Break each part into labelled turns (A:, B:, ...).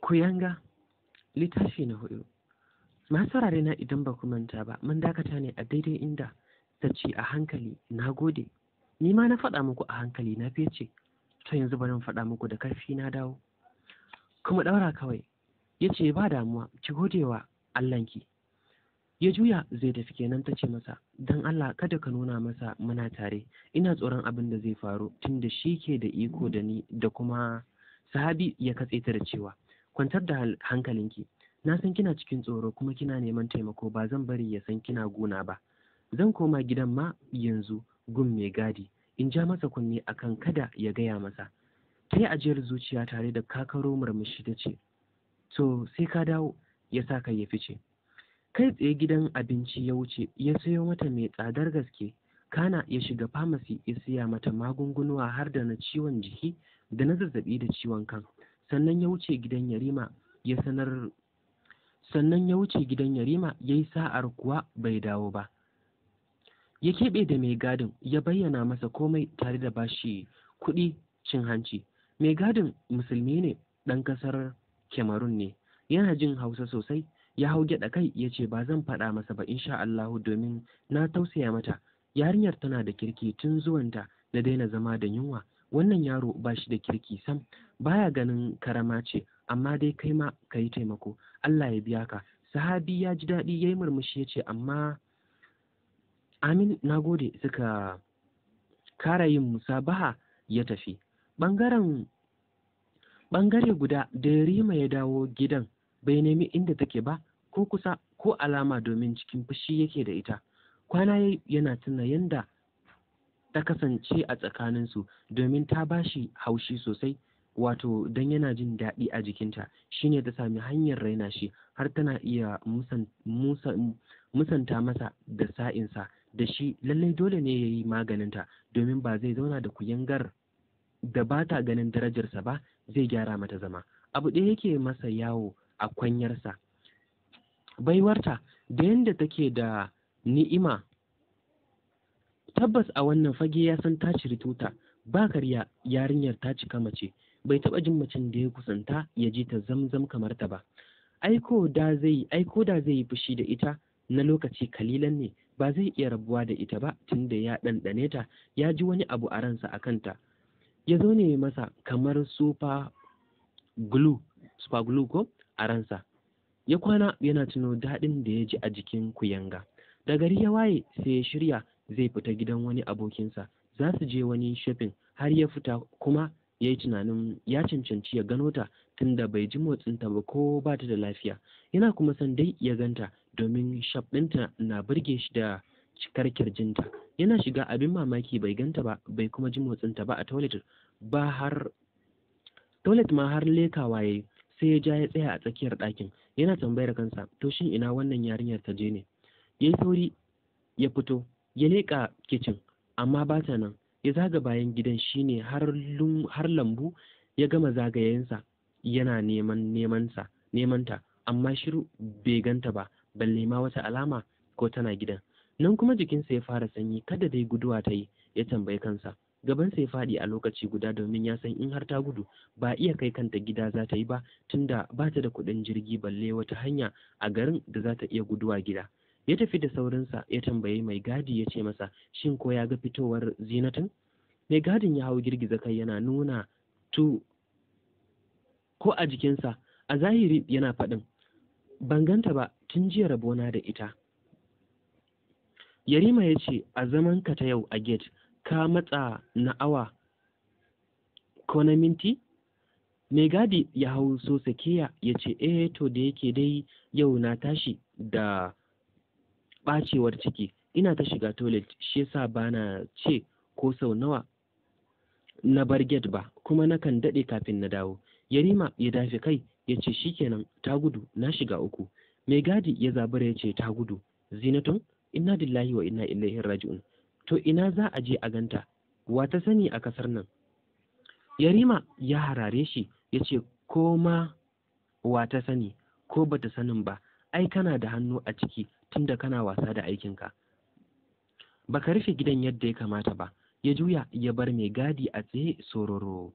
A: Kuyanga, littafi na huɗu. Masu saurare na, idan ba ku manta ba, mun dakata ne a daidai inda ta ce, "A hankali, na gode." Ni ma na faɗa muku a hankali na fece. To, yanzu bari in faɗa muku da karfi, na dawo. Kuma ɗaura kawai. Ya ce, "Ba damuwa, ki gode wa Allahnki." Ya juya zai tafi kenan ta ce masa, "Don Allah kada ka nuna masa muna tare, ina tsoron abin da zai faru tun da shi ke da iko da ni da kuma." Sahabi ya katse ta da cewa, "Kwantar da hankalinki, na san kina cikin tsoro kuma kina neman taimako. Ba zan bari ya san kina gona ba. Zan koma gidan ma yanzu gun mai gadi in ja masa kunne akan kada ya gaya masa." Ta yi ajiyar zuciya tare da kakaro murmushi ta ce, "To, sai ka dawo." Ya sa kai ya fice. Kai tsaye gidan abinci ya wuce, ya sayo mata mai tsadar gaske. Kana ya shiga pharmacy ya siya mata magungunuwa, har da na ciwon jiki da na zazzabi da ciwon kan. Sannan ya wuce gidan Yarima ya sanar. Sannan ya wuce gidan Yarima, ya yi sa'ar kuwa bai dawo ba. Ya keɓe da mai gadin, ya bayyana masa komai tare da bashi kuɗi cin hanci. Mai gadin musulmi ne, ɗan ƙasar Cameroon ne, yana jin Hausa sosai. Ya hau gyaɗa kai ya ce, "Ba zan faɗa masa ba insha Allahu, domin na tausaya mata. Yarinyar tana da kirki, tun zuwanta na daina zama da yunwa. Wannan yaro ba shi da kirki sam, baya ganin karama ce, amma dai kai ma ka yi taimako, Allah ya biya ka." Sahabi ya ji daɗi, ya yi murmushi ya ce, "Amma amin, na gode." Suka kara yin musabaha, ya tafi. Ɓangaren ɓangare guda da Yarima ya dawo gidan, bai nemi inda take ba ko kusa ko alama, domin cikin fushi yake da ita. Kwana yana tuna yanda ta kasance a tsakaninsu, domin ta bashi haushi sosai, wato don yana jin daɗi a jikinta shine ta sami hanyar raina shi, har tana iya musanta masa da sa'insa da shi. Lallai dole ne ya yi maganinta, domin ba zai zauna da kuyangar da ba ta ganin darajarsa ba. Zai gyara mata zama. Abu ɗaya yake masa yawo a kwanyarsa: baiwarta da yadda take da ni'ima. Tabbas a wannan fage ya san ta ciri tuta ba karya. Yarinyar ta cika mace, bai taɓa jin macen da ya kusanta ya ji ta zamzam kamar ta ba. Aiko da zai yi fushi da ita na lokaci kalilan ne, ba zai iya rabuwa da ita ba, tunda ya ɗanɗane ta, ya ji wani abu a ransa a kanta. Ya zo ne masa kamar super glue, super glue ko a ransa. Ya kwana yana tuno daɗin da ya ji a jikin kuyanga. Da gari ya waye, sai ya shirya zai fita gidan wani abokinsa, za su je wani shopping. Har ya fita kuma ya yi tunanin ya cancanci ya gano ta, tunda bai ji motsinta ba, ko ba ta da lafiya. Yana kuma son dai ya ganta, domin shape ɗinta na burge shi da cikar kirjinta. Yana shiga, abin mamaki, bai ganta ba, bai kuma ji motsinta ba a toilet ba. Har toilet ma har lekawa yayi, sai ya ja ya tsaya a tsakiyar ɗakin yana tambayar kansa, to shin ina wannan yarinyar ta je ne? Yayi sauri ya fito, ya leƙa kicin, amma ba ta nan. Ya zaga bayan gidan shine har lambu ya gama zagayensa yana neman nemansa nemanta, amma shiru, bai ganta ba, balle ma wata alama ko tana gidan nan. Kuma jikinsa ya fara sanyi. Kada dai guduwa ta yi, ya tambayi kansa. Gabansa ya faɗi a lokaci guda, domin ya san in har ta gudu, ba iya kai kanta gida za ta yi ba, tunda ba ta da kuɗin jirgi, balle wata hanya a garin da za ta iya guduwa gida. Ya tafi da saurinsa ya tambayi mai gadi, ya ce masa, shin ko ya ga fitowar Zinatun? Mai gadin ya hau girgiza kai yana nuna tu ko a jikinsa. A zahiri yana faɗin, "Ban ganta ba, tun jiya rabona da ita." Yarima ya ce, "A zaman ka ta yau a gate, ka matsa na awa ko na minti?" Mai gadi ya hau so sakiya ya ce, "Eh, to, da yake dai yau na tashi da ɓacewar ciki, ina ta shiga toilet, shi yasa bana ce ko sau nawa na bar gate ba, kuma nakan daɗe kafin na dawo." Yarima ya dafe kai ya ce, "Shikenan, ta gudu, na shiga uku." Mai gadi ya zabura ya ce, "Ta gudu? Zinatun? Inna lillahi wa inna ilaihi raji'un. To, ina za a je a ganta? Wa ta sani a kasar nan?" Yarima ya harare shi ya ce, "Ko ma wa ta sani ko bata sanin ba, ai kana da hannu a ciki, tunda kana wasa da aikinka, baka rufe gidan yadda ya kamata ba." Ya juya ya bar mai gadi a tsaye sororo.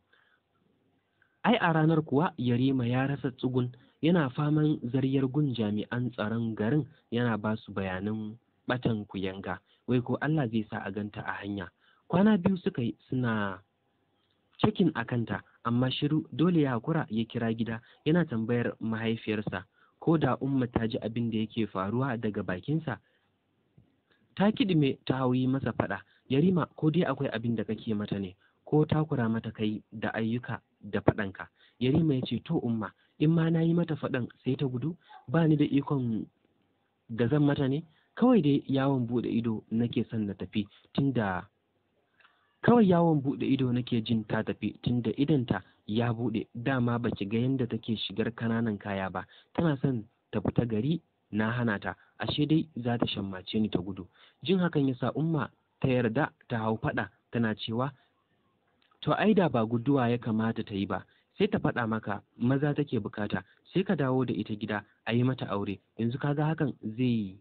A: Ai a ranar kuwa Yarima ya rasa tsugun, yana faman zaryar gun jami'an tsaron garin yana ba su bayanan ɓatan kuyanga, wai ko Allah zai sa a ganta a hanya. Kwana 2 suka yi suna cikin a kanta, amma shiru. Dole ya hakura ya kira gida yana tambayar mahaifiyarsa ko da Umma ta ji abin da yake faruwa daga bakinsa. Ta kiɗime ta hau yi masa faɗa, Yarima, ko dai akwai abin da kake mata ne, ko takura mata kai da ayyuka da faɗanka? Yarima ya ce, to Umma, in ma na yi mata faɗan sai ta gudu, ba ni da ikon da zan mata ne, kawai dai yawon buɗe ido nake son na tafi tunda kawai yawon buɗe ido nake jin ta tafi tunda idonta ya buɗe, dama baki ga yanda take shigar kananan kaya ba, tana son ta fita gari na hana ta, ashe dai za ta shammace ni ta gudu. Jin hakan yasa Umma ta yarda ta hau faɗa tana cewa, to ai da ba guduwa ya kamata ta yi ba, sai ta faɗa maka maza take bukata, sai ka dawo da ita gida a yi mata aure, yanzu kaga hakan zai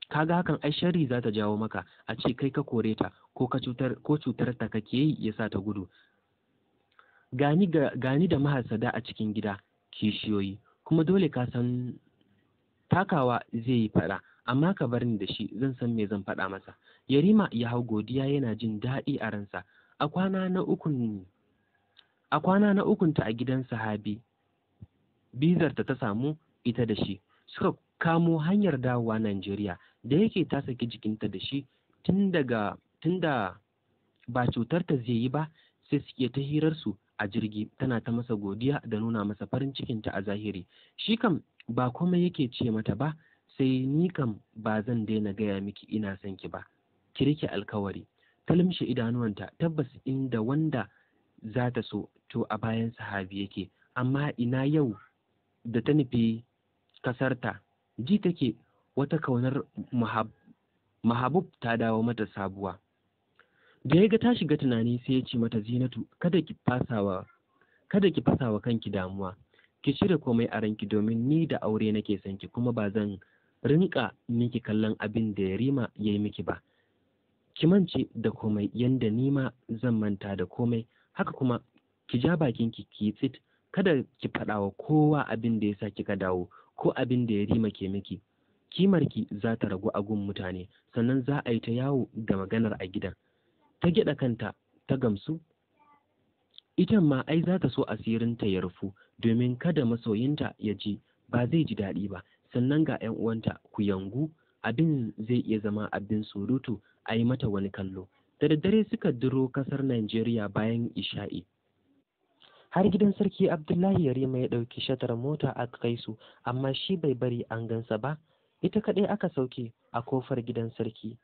A: kaga hakan ai sharri za ta jawo maka, a ce kai ka kore ta ko ka cutar ko cutar ta kake yi yasa ta gudu. Gani gani da mahasada a cikin gida kishiyoyi, kuma dole ka san takawa zai yi faɗa, amma ka bar ni da shi zan san me zan faɗa masa. Yarima ya hau godiya yana jin daɗi a ransa. A kwana na ukunta a gidan Sahabi, bizarta ta samu ita da shi, suka kamo hanyar dawowa Najeriya. Da yake ta saki jikinta da shi tunda ba cutar ta zai yi ba, sai suke ta hirarsu a jirgi, tana ta masa godiya da nuna masa farin cikinta a zahiri. Shi kam ba komai yake ce mata ba, sai ni kam ba zan daina gaya miki ina son ki ba, ki rike alkawari. Ta limshe idanuwanta, tabbas inda wanda za ta so to a bayan Sahabi yake, amma ina yau da ta nufi kasarta, ji take wata kaunar Mahabub ta dawo mata sabuwa. Da ya ga ta shiga tunani sai ya ce mata, Zinatu, kada ki fasawa kanki damuwa, ki cire komai a ranki domin ni da aure nake son ki, kuma ba zan rinka miki kallon abin da Yarima ya yi miki ba. Ki mance da komai yanda ni ma zan manta da komai, haka kuma ki ja bakinki ki tsit, kada ki faɗa wa kowa abin da yasa kika dawo ko abin da Yarima ke miki. Kimarki za ta ragu a gun mutane, sannan za a yi ta yawo da maganar a gidan. Ta gyaɗa kanta ta gamsu. Ita ma ai za ta so asirinta ya rufu domin kada masoyinta ya ji ba zai ji daɗi ba, sannan ga 'yan uwanta ku yangu, abin zai iya zama abin surutu a yi mata wani kallo. Da daddare suka duro kasar Najeriya bayan isha'i. Har gidan Sarki Abdullahi Yarima ya ɗauki shatar mota aka kai su, amma shi bai bari an gansa ba. Ita kaɗai aka sauke a kofar gidan sarki.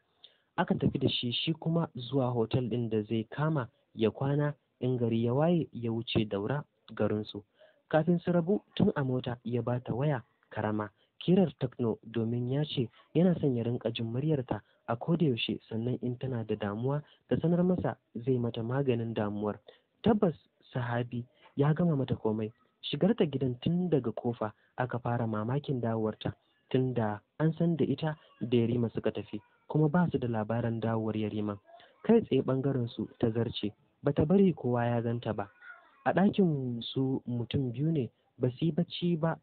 A: Aka tafi da shi, shi kuma zuwa hotel ɗin da zai kama ya kwana in gari ya waye ya wuce Daura garinsu. Kafin su rabu tun a mota ya ba ta waya karama kirar Tekno, domin ya ce yana son ya rinka jin muryarta a kodayaushe, sannan in tana da damuwa ta sanar masa zai mata maganin damuwar. Tabbas Sahabi ya gama mata komai. Shigarta gidan tun daga kofa aka fara mamakin dawowarta, tunda an san da ita da Yarima suka tafi, kuma ba su da labaran dawowar Yarima. Kai tsaye ɓangaren su ta zarce, bata bari kowa ya ganta ba. A ɗakin su mutum biyu ne ba su yi bacci ba.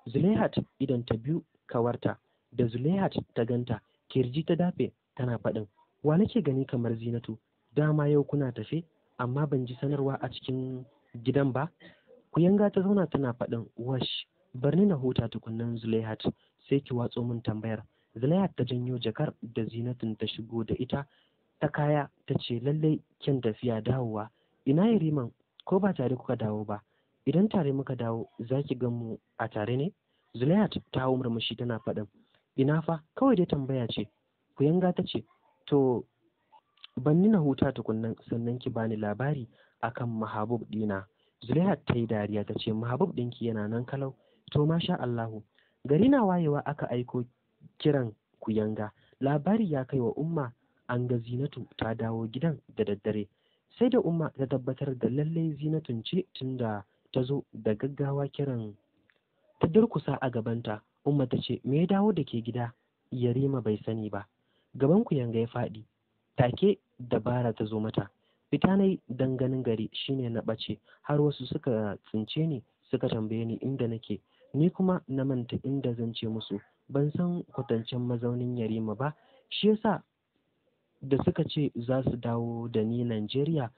A: Zulaihat idan ta biyu kawarta, da Zulaihat ta ganta, kirji ta dafe tana faɗin, wa nake gani kamar Zinatu? Dama yau kuna tafe, amma ban ji sanarwa a cikin gidan ba. Kuyanga ta zauna tana faɗin, wash, bar ni na huta tukunnan Zulaihat, sai ki watso min tambayar. Zulaihat ta janyo jakar da Zinatun ta shigo da ita ta kaya, ta ce lallai kyan tafiya dawowa. Ina Yariman, ko ba tare kuka dawo ba? Idan tare muka dawo za ki gan mu a tare ne? Zulaihat ta hau murmushi tana faɗin, ina fa, kawai dai tambaya ce. Kuyanga ta ce, to ban ni na huta tukunnan sannan ki bani labari akan Mahabub ɗina. Zulaihat ta yi dariya ta ce, Mahabub ɗinki yana nan kalau. To masha Allahu. Gari na wayewa aka aiko kiran Kuyanga. Labari ya kai wa Umma an ga Zinatu ta dawo gidan da daddare. Sai da Umma ta tabbatar da lallai Zinatun ce tunda ta zo da gaggawa kiran ta durkusa a gabanta. Umma ta ce, me ya dawo da ke gida? Yarima bai sani ba. Gaban Kuyanga ya faɗi. Take dabara ta zo mata. Fita na yi don ganin gari shine na ɓace, har wasu suka tsince ni suka tambaye ni inda nake. Ni kuma na manta inda zan ce musu, ban san kwatancen mazaunin Yarima ba, shi yasa da suka ce za su dawo da ni Najeriya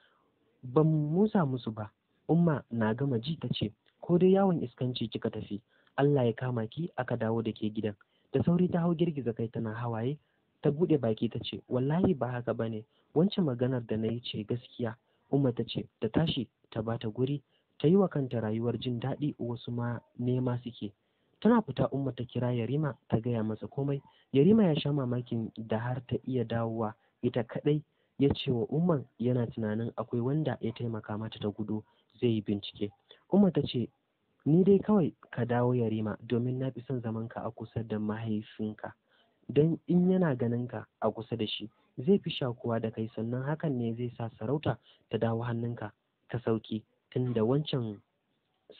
A: ban musa musu ba. Umma na gama ji ta ce, ko dai yawon iskanci kika tafi, Allah ya kama ki aka dawo da ke gidan. Da sauri ta hau girgiza kai tana hawaye, ta buɗe baki ta ce, wallahi ba haka ba ne, wancan maganar da na yi ce gaskiya. Umma ta ce, ta tashi ta ba ta guri, ta yi wa kanta rayuwar jin daɗi, wasu ma nema suke. Tana fita Umma ta kira Yarima ta gaya masa komai. Yarima ya sha mamakin da har ta iya dawowa ita kaɗai. Ya ce wa Umman yana tunanin akwai wanda ya taimaka mata ta gudu, zai yi bincike. Umma ta ce, ni dai kawai ka dawo Yarima, domin na fi son zamanka a kusa da mahaifinka. Don in yana ganinka a kusa da shi, zai fi shakuwa da kai, sannan hakan ne zai sa sarauta ta dawo hannunka ta sauki. Tunda wancan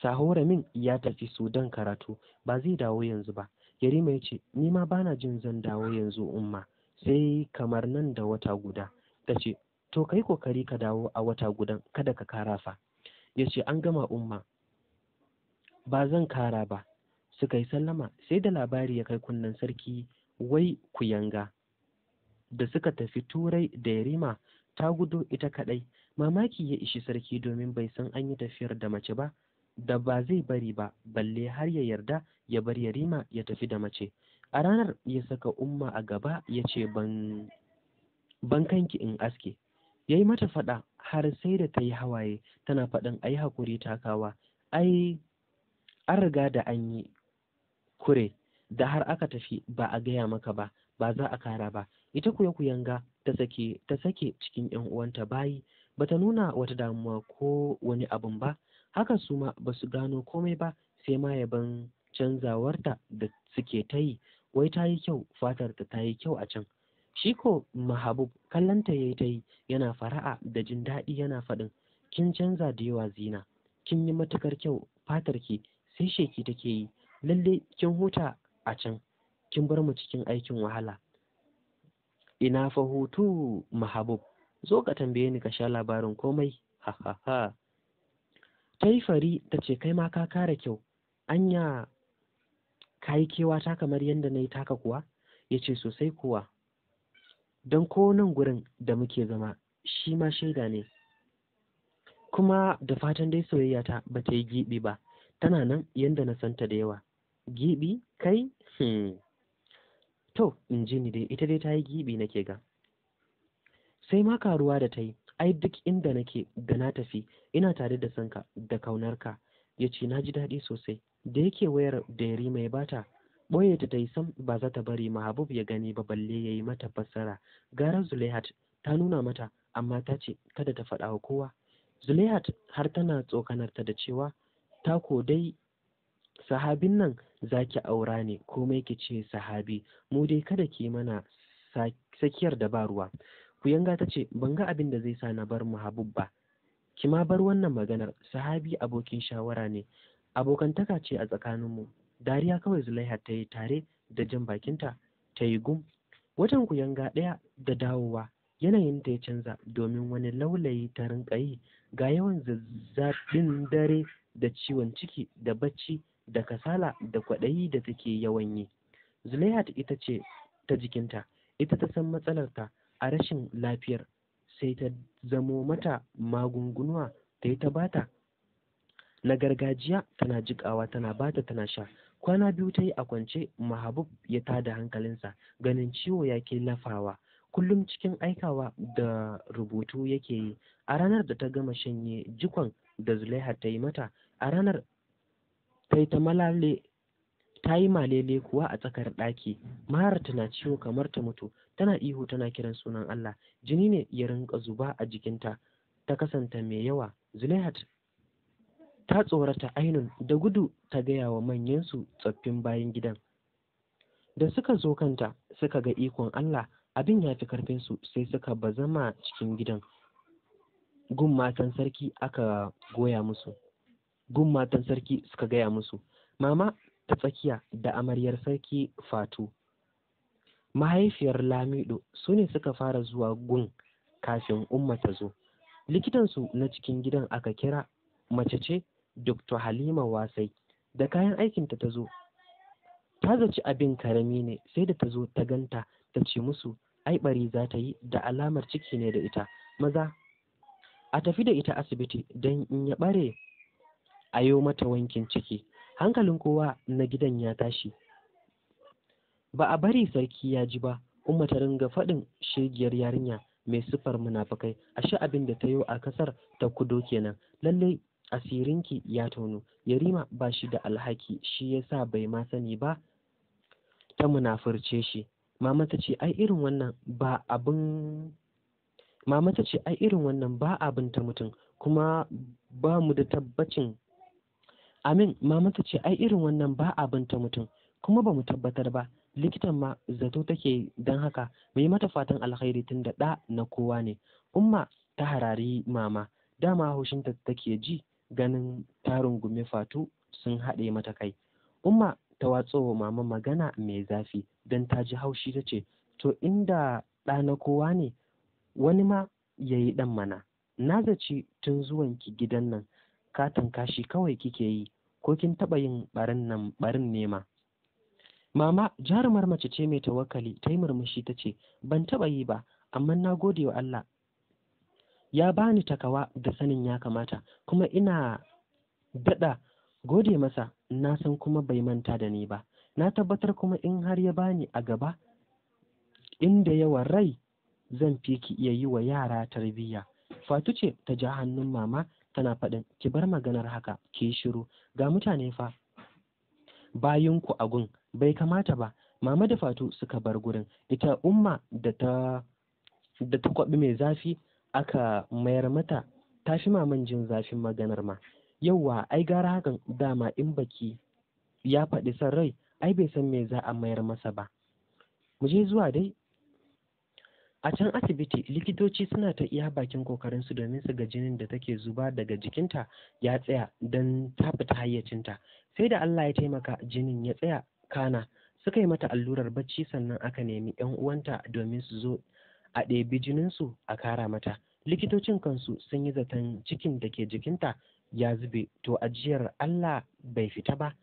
A: Sahoramin ya tafi Sudan karatu, ba zai dawo yanzu ba. Yarima ya ce, ni ma bana jin zan dawo yanzu Umma, sai kamar nan da wata guda. Ta ce, to kai kokari ka dawo a wata gudan, kada ka kara fa. Ya ce, an gama Umma, ba zan kara ba. Suka yi sallama, sai da labari ya kai kunnen sarki wai kuyanga da suka tafi Turai da Yarima ta gudo ita kaɗai. Mamaki ya ishi sarki domin bai san an yi tafiyar da mace ba, da ba zai bari ba, balle har ya yarda ya bar Yarima ya tafi da mace. A ranar ya saka Umma a gaba ya ce, ban kanki in aske. Ya yi mata faɗa har sai da ta yi hawaye, tana faɗin ai hakuri takawa, ai an riga da an yi kure, da har aka tafi ba a gaya maka ba, ba za a kara ba. Ita kuwa kuyanga ta sake cikin ƴan uwanta bayi, bata nuna wata damuwa ko wani abun ba. Haka su ma ba su gano komai ba, sai ma yaban canzawarta da suke ta yi, wai ta yi kyau, fatarta ta yi kyau a can. Shi ko Mahabub kallonta ya yi ta yi, yana fara'a da jin daɗi, yana faɗin, kin canza da yawa Zina, kin yi matukar kyau, fatarki sai sheki take yi, lalle kin huta a can, kin bar mu cikin aikin wahala. Ina fa hutu Mahabub, zo ka tambaye ni ka sha labarin komai, ha ha ha. Ta yi fari ta ce, kai ma ka kara kyau, anya ka yi kewata kamar yadda na yi taka kuwa? Ya ce sosai kuwa, don ko nan gurin da muke zama shi ma shaida ne. Kuma da fatan dai soyayya ta ba ta yi giɓi ba, tana nan yadda na santa da yawa. Giɓi kai? To, in ji ni dai, ita dai ta yi giɓi nake ga. Sai ma karuwa da ta yi, ai duk inda nake da na tafi, ina tare da sanka da kaunarka. Ya ce na ji daɗi sosai. Da yake wayar da Yarima ya bata, ɓoye ta ta yi sam, ba za ta bari Mahabub ya gani ba, balle ya yi mata fassara. Gara Zulaihat ta nuna mata, amma ta ce kada ta faɗa wa kowa. Zulaihat har tana tsokanarta da cewa, ta ko dai sahabin nan za ki aura ne, komai ki ce sahabi, mu dai kada ki mana sakiyar da ba ruwa. Kuyanga ta ce, ban ga abin da zai sa na bar Mahabub ba. Ki ma bar wannan maganar, sahabi abokin shawara ne, abokantaka ce a tsakaninmu. Dariya kawai Zulaihat ta yi tare da jan bakinta ta yi gum. Watan kuyanga ɗaya da dawowa, yanayinta ya canza domin wani laulayi ta rinƙa yi, ga yawan zazzaɓin dare da ciwon ciki da bacci da kasala da kwaɗayi da take yawan yi. Zulaihat ita ce ta jikinta, ita ta san matsalarta a rashin lafiyar, sai ta zamo mata magungunuwa ta yi ta bata na gargajiya, tana jiƙawa tana bata tana sha. Kwana biyu ta yi a kwance, Mahabub ya tada hankalinsa ganin ciwo ya ke lafawa. Kullum cikin aikawa da rubutu yake yi. A ranar da ta gama shanye jikon da Zulaihat ta yi mata, a ranar ta yi ta malale, ta yi malele kuwa a tsakar ɗaki. Marar tana ciwo kamar ta mutu, tana ihu tana kiran sunan Allah. Jini ne ya rinƙa zuba a jikinta, ta kasanta mai yawa. Zulaihat ta tsorata ainun, da gudu ta gaya wa manyansu tsoffin bayan gidan. Da suka zo kanta suka ga ikon Allah, abin ya fi karfinsu, sai suka bazama cikin gidan. Gun matan sarki aka goya musu. Gun matan sarki suka gaya musu. Mama ta tsakiya da amaryar sarki Fatu, mahaifiyar Lamido, su ne suka fara zuwa gun kafin Umma ta zo. Likitansu na cikin gidan aka kira, mace ce, Dr. Halima Wasai, da kayan aikinta ta zo. Ta zaci abin karami ne, sai da ta zo ta ganta ta ce musu ai bari za ta yi, da alamar ciki ne da ita. Maza a tafi da ita asibiti don in ya bare a yo mata wankin ciki. Hankalin kowa na gidan ya tashi. Ba a bari sarki ya ji ba, Umma ta ringa faɗin shegiyar yarinya mai siffar munafukai, ashe abin da ta yo a kasar ta kudo kenan. Lallai asirinki ya tono. Yarima ba shi da alhaki, shi yasa bai ma sani ba ta munafurce shi. Mama ta ce ai irin wannan ba abin Mama ta ce ai irin wannan ba abin ta mutum, kuma ba mu da tabbacin. Amin, mama ta ce ai irin wannan ba abin ta mutum, kuma ba mu tabbatar ba. Likitan ma zato take, don haka mu yi mata fatan alkhairi tun da ɗa na kowa ne. Umma ta harari mama, dama haushinta take ji ganin ta rungume Fatu sun haɗe mata kai. Umma ta watso wa mama magana mai zafi don ta ji haushi, ta ce to inda ɗa na kowa ne wani ma ya yi ɗan mana. Na zaci tun zuwanki gidan nan katon kashi kawai kike yi, ko kin taɓa yin ɓarin nan ɓarin nema. Mama jarumar mace ce mai tawakkali, ta yi murmushi ta ce ban taɓa yi ba, amma na gode wa Allah ya bani takawa da sanin ya kamata, kuma ina daɗa gode masa, na san kuma bai manta da ni ba. Na tabbatar kuma in har ya bani a gaba inda yawan rai zan fi ki iya yi wa yara tarbiyya. Fatu ce ta ja hannun mama tana faɗin ki bar maganar haka, ki yi shiru, ga mutane fa bayinku a gun, bai kamata ba. Mama da Fatu suka bar gurin, ita Umma da ta kwaɓi mai zafi aka mayar mata, ta fi maman jin zafin maganar ma. Yauwa ai gara hakan, dama in baki ya faɗi son rai ai bai san me za a mayar masa ba. Mu je zuwa dai. A can asibiti likitoci suna ta iya bakin kokarinsu domin su ga jinin da take zuba daga jikinta ya tsaya don ta fita hayyacinta. Sai da Allah ya taimaka jinin ya tsaya, kana suka yi mata allurar bacci, sannan aka nemi 'yan uwanta domin su zo a ɗebi jininsu a kara mata. Likitocin kansu sun yi zaton cikin da ke jikinta ya zube, to ajiyar Allah bai fita ba,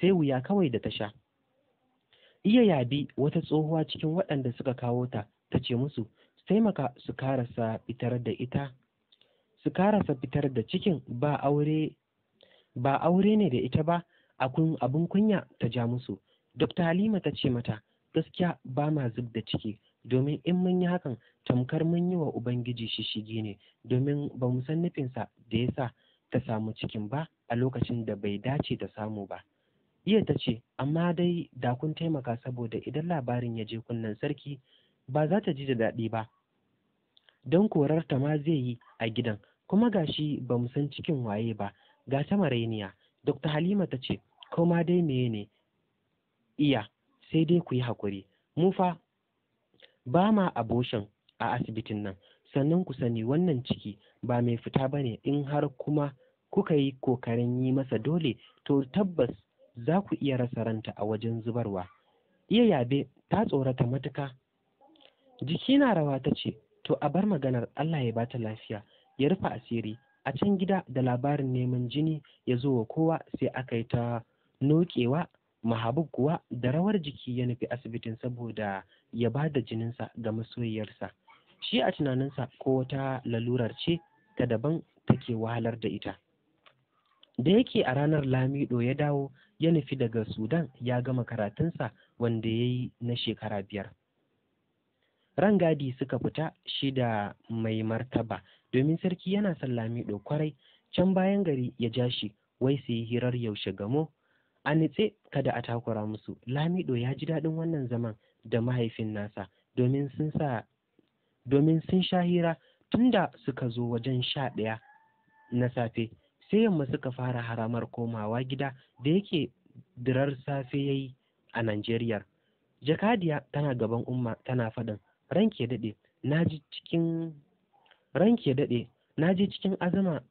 A: sai wuya kawai da ta sha. Iya yabi wata tsohuwa cikin waɗanda suka kawo ta, ta ce musu su taimaka su karasa fitar da ita, su karasa fitar da cikin, ba aure ba aure ne da ita ba, abun kunya ta ja musu. Dr. Halima ta ce mata gaskiya ba ma zub da ciki, domin in mun yi hakan tamkar mun yi wa Ubangiji shishigi ne, domin ba mu san nufinsa da ya sa ta samu cikin ba a lokacin da bai dace ta samu ba. Iya ta ce amma dai da kun taimaka, saboda idan labarin ya je kunnen sarki ba za ta ji da daɗi ba, don korarta ma zai yi a gidan, kuma gashi ba mu san cikin waye ba, ga ta marainiya. Dr. Halima ta ce ko ma dai meye ne iya, sai dai ku yi haƙuri, mu fa ba ma abortion a asibitin nan, sannan ku sani wannan ciki ba mai fita ba ne, in har kuma kuka yi kokarin yi masa dole to tabbas za ku iya rasa ranta a wajen zubarwa. Iya yabe ta tsorata matuka, jiki na rawa, ta ce to a bar maganar, Allah ya bata lafiya ya rufe asiri. A can gida da labarin neman jini ya zo wa kowa sai aka yi ta noƙewa. Mahabub kuwa da rawar jiki ya nufi asibitin saboda ya ba da jininsa ga masoyiyarsa. Shi a tunaninsa ko wata lalurar ce ta daban take wahalar da ita. Da yake a ranar Lamido ya dawo ya nufi daga Sudan, ya gama karatunsa wanda ya yi na shekara 5. Rangadi suka fita shi da mai martaba, domin sarki yana son Lamido kwarai. Can bayan gari ya ja shi wai su yi hirar yaushe gamo. A nitse kada a takura musu. Lamido ya ji daɗin wannan zaman da mahaifin nasa domin sun sha hira tunda suka zo wajen 11 na safe. Sai yamma suka fara haramar komawa gida da yake dirar safe yayi a Najeriya. Jakadiya tana gaban Umma tana faɗin ranke daɗe, na ji cikin azama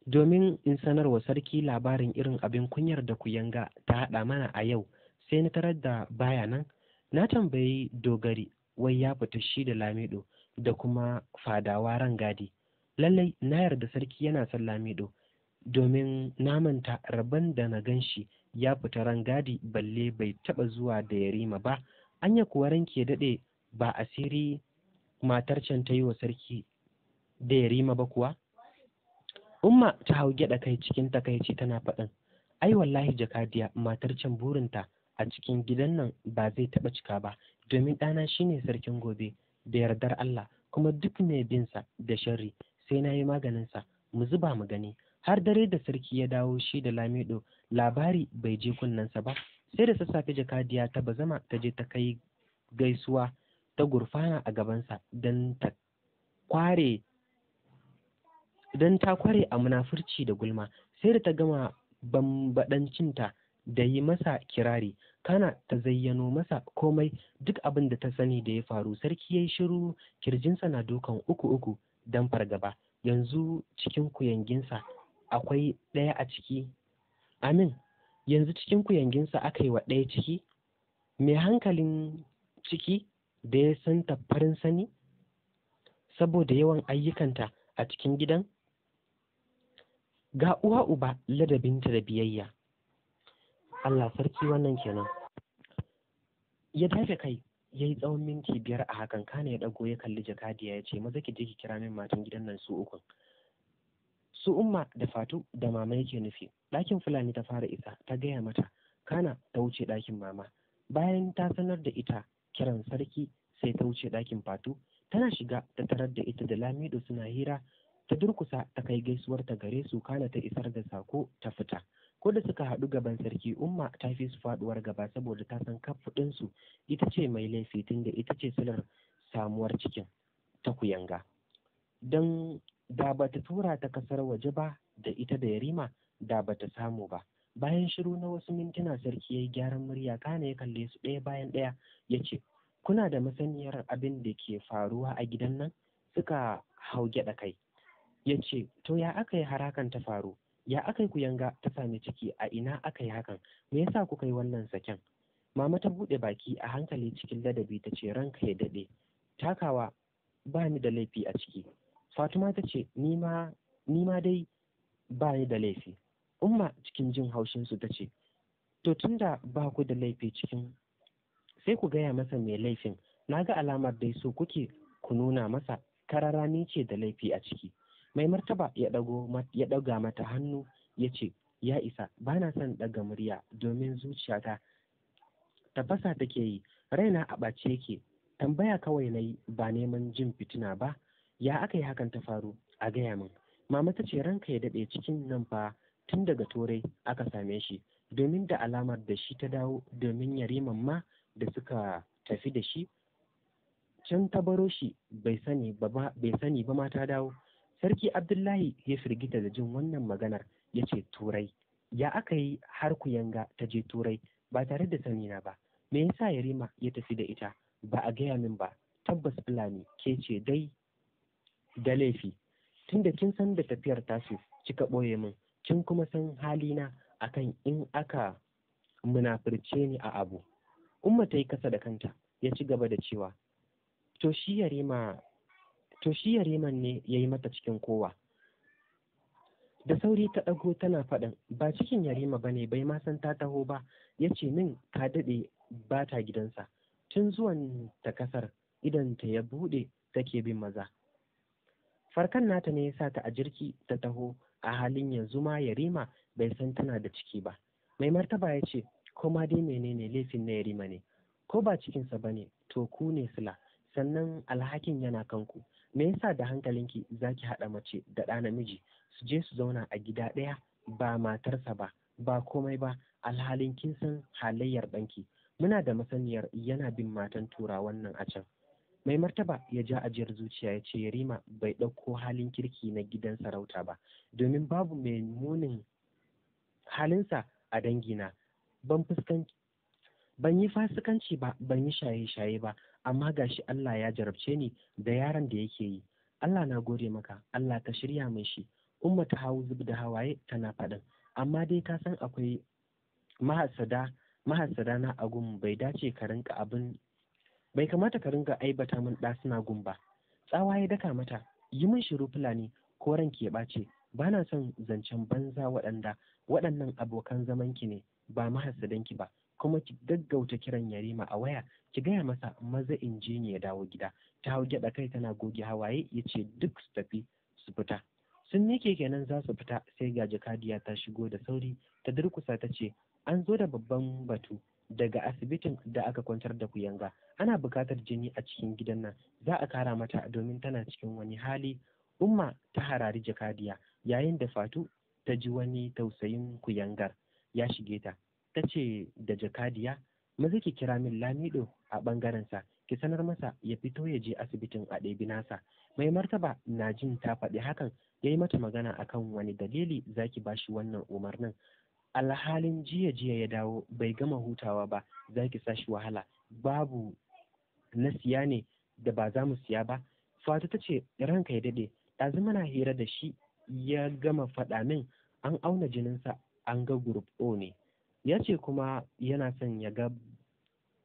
A: domin in sanarwa sarki labarin irin abin kunyar da kuyanga ta haɗa mana a yau, sai na tarar da baya nan. Na tambayi dogari wai ya fita shi da Lamido. da kuma fadawa rangadi. Lallai na yarda sarki yana son Lamido, domin na manta rabon da na gan shi ya fita rangadi, balle bai taɓa zuwa da Yarima ba. Anya kuwa ranki ya daɗe, ba asiri matar can ta yi wa sarki da Yarima ba kuwa? Umma ta hau gyaɗa kai cikin takaici tana faɗin, ai wallahi jakadiya, matar can burinta a cikin gidan nan ba zai taɓa cika ba, domin ɗana shine sarkin gobe da yardar Allah, kuma duk mai binsa da sharri sai na yi maganinsa. Mu zuba mu gani. Har dare da sarki ya dawo shi da Lamido, labari bai je kunnensa ba. Sai da sassafe jakadiya ta bazama ta je ta kai gaisuwa, ta gurfana a gabansa don ta kware a munafurci da gulma. Sai da ta gama bambaɗancinta da yi masa kirari, kana ta zayyano masa komai, duk abin da ta sani da ya faru. Sarki ya yi shiru, kirjinsa na dukan uku uku don fargaba. Yanzu cikin kuyanginsa akwai ɗaya a ciki, amin, yanzu cikin kuyanginsa aka yi wa ɗaya ciki, mai hankalin ciki da ya santa farin sani saboda yawan ayyukanta a cikin gidan, ga uwa uba ladabinta da biyayya. Allah sarki, wannan kenan. Ya dafe kai ya yi tsawon minti 5 a hakan, kana ya ɗago ya kalli jakadiya ya ce, "Maza ki je ki kira min matan gidan nan su ukun." Su Umma da Fatu da Mama yake nufi. Ɗakin Fulani ta fara isa ta gaya mata, kana ta wuce ɗakin Mama. Bayan ta sanar da ita kiran sarki, sai ta wuce ɗakin Fatu. Tana shiga ta tarar da ita da Lamido suna hira. Ta durkusa ta kai gaisuwar ta gare su, kana ta isar da sako ta fita. Ko da suka haɗu gaban sarki, Umma ta fi su faɗuwar gaba, saboda ta san kaf ɗinsu ita ce mai laifi, tunda ita ce silar samuwar cikin ta kuyanga. Don da ba ta tura ta kasar waje ba da ita da Yarima, da ba ta samu ba. Bayan shiru na wasu mintuna, sarki ya yi gyaran murya, kana ya kalle su ɗaya bayan ɗaya ya ce, "Kuna da masaniyar abin da ke faruwa a gidan nan?" Suka hau gyaɗa kai. Ya ce, "To ya aka yi har hakan ta faru? Ya aka yi kuyanga ta sami ciki? A ina aka yi hakan? Me yasa kuka yi wannan saken?" Mama ta buɗe baki a hankali cikin ladabi ta ce, "Ranka ya daɗe, takawa ba ni da laifi a ciki." Fatuma ta ce, "Ni ma dai ba ni da laifi." Umma cikin jin haushinsu ta ce, "To tunda ba ku da laifi cikin, sai ku gaya masa mai laifin. Na ga alamar dai so kuke ku nuna masa karara ni ce da laifi a ciki." Mai martaba ya ɗaga mata hannu ya ce, "Ya isa, ba na son ɗaga murya domin zuciyata tafasa take yi, raina a ɓace yake. Tambaya kawai na yi, ba neman jin fitina ba. Ya aka yi hakan ta faru? A gaya min." Mama ta ce, "Ranka ya daɗe, cikin nan fa tun daga Turai aka same shi, domin da alamar da shi ta dawo, domin Yariman ma da suka tafi da shi can ta baro shi, bai sani ba ma ta dawo." Sarki Abdullahi ya firgita da jin wannan maganar, ya ce, "Turai? Ya aka yi har kuyanga ta je Turai ba tare da sanina ba? Me yasa Yarima ya tafi da ita ba a gaya min ba? Tabbas Fulani ke ce dai da laifi, tunda kin san da tafiyar tasu kika ɓoye min, kin kuma san halina akan in aka munafurce ni a abu." Umma ta yi kasa da kanta. Ya ci gaba da cewa, To shi Yariman ne ya yi mata cikin kowa?" Da sauri ta ɗago tana faɗin, "Ba cikin Yarima ba ne, bai ma san ta taho ba. Ya ce min ka daɗe ba ta gidansa. Tun zuwan ta kasar idan ta ya buɗe take bin maza. Farkan nata ne ya sa ta a jirgi ta taho. A halin yanzu ma Yarima bai san tana da ciki ba." Mai martaba ya ce, "Ko ma dai menene, laifin na Yarima ne. Ko ba cikinsa ba ne, to ku ne sila, sannan alhakin yana kanku. Me yasa da hankalinki zaki haɗa mace da ɗa namiji su je su zauna a gida ɗaya, ba matarsa ba, ba komai ba, alhalin kin san halayyar ɗanki? Muna da masaniyar yana bin matan Turawan nan a can." Mai martaba ya ja ajiyar zuciya ya ce, "Yarima bai ɗauko halin kirki na gidan sarauta ba, domin babu mai munin halinsa a dangina. Ban yi fasikanci ba, ban yi shaye-shaye ba, amma gashi Allah ya jarabce ni da yaron da yake yi. Allah na gode maka, Allah ka shirya min shi." Umma ta hau zub da hawaye tana faɗin, "Amma dai ka san akwai mahasada na agun. Bai dace ka rinka abin, bai kamata ka rinka aibata min ɗa suna gun ba." Tsawa ya daka mata, yi min shiru Fulani ko ranki ya ɓace, ba na son zancen banza. Waɗanda waɗannan abokan zamanki ne ba mahassadanki ba. Kuma ki gaggauta kiran Yarima a waya, ki gaya masa maza in je ne ya dawo gida. Ta hau gyaɗa kai tana goge hawaye. Ya ce duk su tafi su fita. Sun miƙe kenan za su fita, sai ga jakadiya ta shigo da sauri, ta durkusa ta ce an zo da babban batu daga asibitin da aka kwantar da kuyanga. Ana buƙatar jini a cikin gidan nan, za a kara mata domin tana cikin wani hali. Umma ta harari jakadiya, yayin da Fatu ta ji wani tausayin kuyangar ya shige ta. Ta ce da jakadiya, maza ki kira min Lamido a ɓangarensa, ki sanar masa ya fito ya je asibitin a ɗebi nasa. Mai martaba na jin ta faɗi hakan, ya yi mata magana akan wani dalili zaki bashi wannan umarnin, alhalin jiya jiya ya dawo bai gama hutawa ba, zaki sa shi wahala. Babu na siya ne da ba za mu siya ba? Fatu ta ce ranka ya daɗe, ɗazu muna hira da shi ya gama faɗa min an auna jininsa an ga group O ne. Ya ce kuma yana son ya ga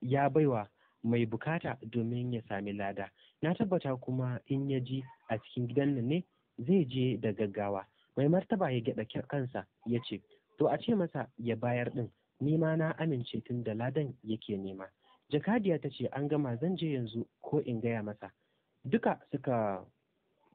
A: ya baiwa mai bukata domin ya sami lada. Na tabbata kuma in ya ji a cikin gidan nan ne zai je da gaggawa. Mai martaba ya gyaɗa kansa ya ce to a ce masa ya bayar ɗin, ni ma na amince tun da ladan yake nema. Jakadiya ta ce an gama, zan je yanzu ko in gaya masa. Duka suka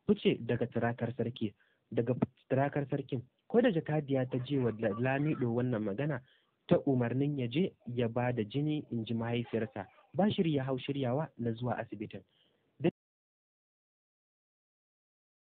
A: fice daga turakar sarki, daga turakar sarkin. Ko da jakadiya ta je wa Lamido wannan magana ta umarnin ya je ya ba da jini, in ji mahaifiyarsa, ba shiri ya hau shiryawa na zuwa asibitin.